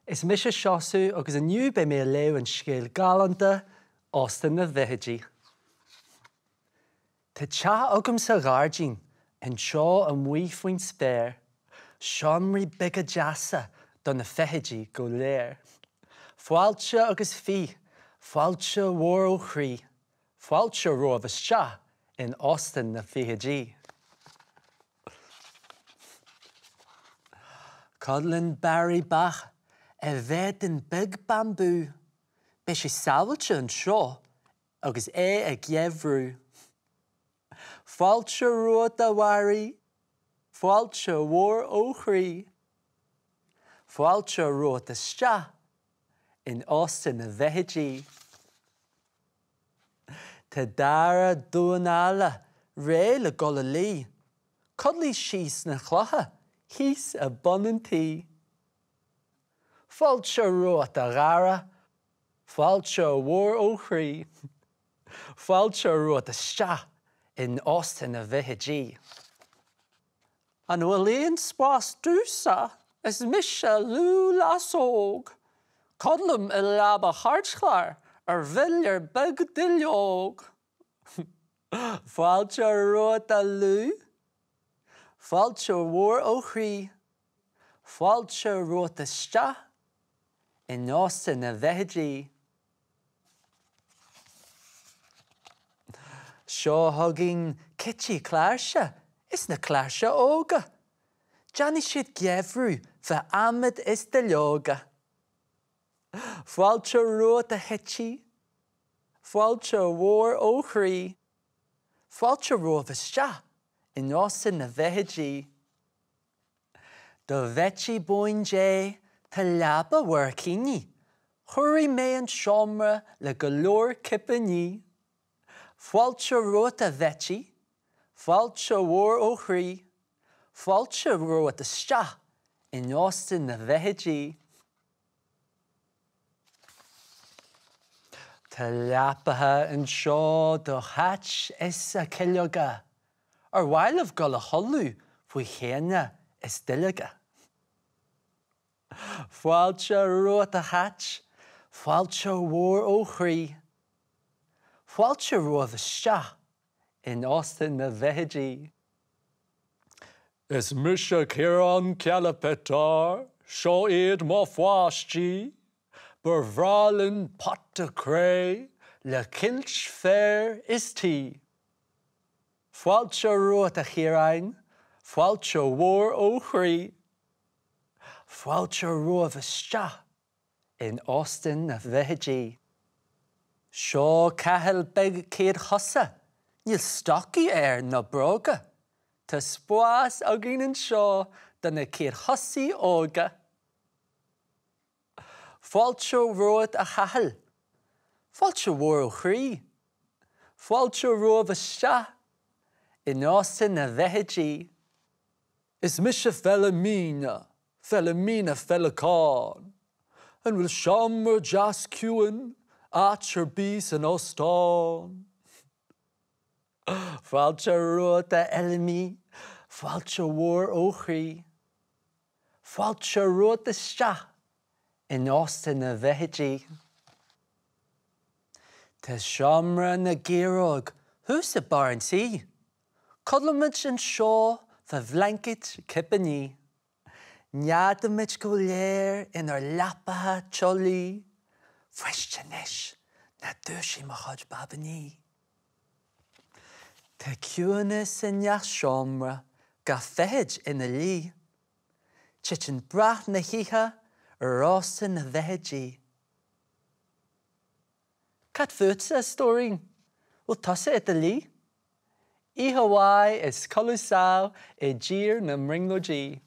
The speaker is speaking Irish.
Is mise Seosamh agus inniu beidh mé ag léamh an scéal galánta Óstán na bhFeithidí. Tá teach agam sa ghairdín anseo amuigh faoin spéir, seomraí beaga deasa do na feithidí go léir. Fáilte agus fith, fáilte mhór ó chroí, fáilte romhaibh isteach in Óstán na bhFeithidí. Codlaíonn Barry Bach ar bheidín beag bambú. Beidh sé sábháilte anseo agus é ag geimhriú. Fáilte romhat a Bharry, fáilte mhór ó chroí. Fáilte romhat isteach in Óstán na bhFeithidí. Tá Dara Dubh An Eala réidh le dul a luí. Codlaíonn sí sna clocha thíos ag bun an tí. Fáilte romhat a Dhara, fáilte mhór ó chroí. Fáilte romhat isteach in Óstán na bhFeithidí. An bhfuil aon spás domhsa? Is mise Lú Lasóg. Codlaim i leaba chairtchláir ar bhilear beag duilleog. Fáilte romhat a Lú. Fáilte mhór ó chroí. Fáilte romhat isteach in Óstán na bhFeithidí. Seo chugainn Cití Cláirse is na cláirse óga. Déanfaidh siad geimhriú fá adhmad is duilleoga. Fáilte romhat a Chití, fáilte mhór ó chroí, fáilte romhaibh isteach in Óstán na bhFeithidí. Do Bheití Bóin Dé tá leaba bhuaircíní, chóirigh mé an seomra le go leor cipíní. Fáilte romhat a Bheití, fáilte mhór ó chroí, fáilte romhat isteach in Óstán na bhFeithidí. Tá leapacha anseo do chait is a cuileoga, Ar mhaith libh dul a chodladh faoi chéanna is duilleoga? Fáilte romhat a chait, fáilte mhór ó chroí. Fáilte romhaibh isteach in Óstán na bhFeithidí. Is mise Ciarán Cealla Petar, seo iad mo pháistí. Ba bhreá linn pota cré le cuilt féir is tuí. Fáilte romhat a Chiaráin, fáilte mhór ó chroí. Fáilte romhaibh isteach in Óstán na bhFeithidí. Seo Cathal beag céadchosa, níl stocaí air ná bróga. Tá spás againn anseo do na céadchosaí óga. Fáilte romhat a Chathail, fáilte mhór ó chroí. Fáilte romhaibh isteach in Óstán na bhFeithidí. Is mise Philomena, Philomena Féileacán. An bhfuil seomra deas ciúin áit ar bith san óstán? Fáilte romhat a Fheilimí, fáilte mhór ó chroí. Fáilte romhat isteach in Óstán na bhFeithidí. Tá seomra na gciaróg thuas i barr an tí. Codlaímid anseo fá bhlaincéid cipíní. Neadaímid go léir inár leapacha teolaí. Fuist anois, ná dúisigh mo chuid baibíní. Tá ciúnas i ngach seomra, gach feithid ina luí. Titeann brat na hoíche ar Óstán na bhFeithidí. Cad fútsa, a stóirín? Bhfuil tusa i do luí? Oíche mhaith is codladh sámh i dtír na mbrionglóidí.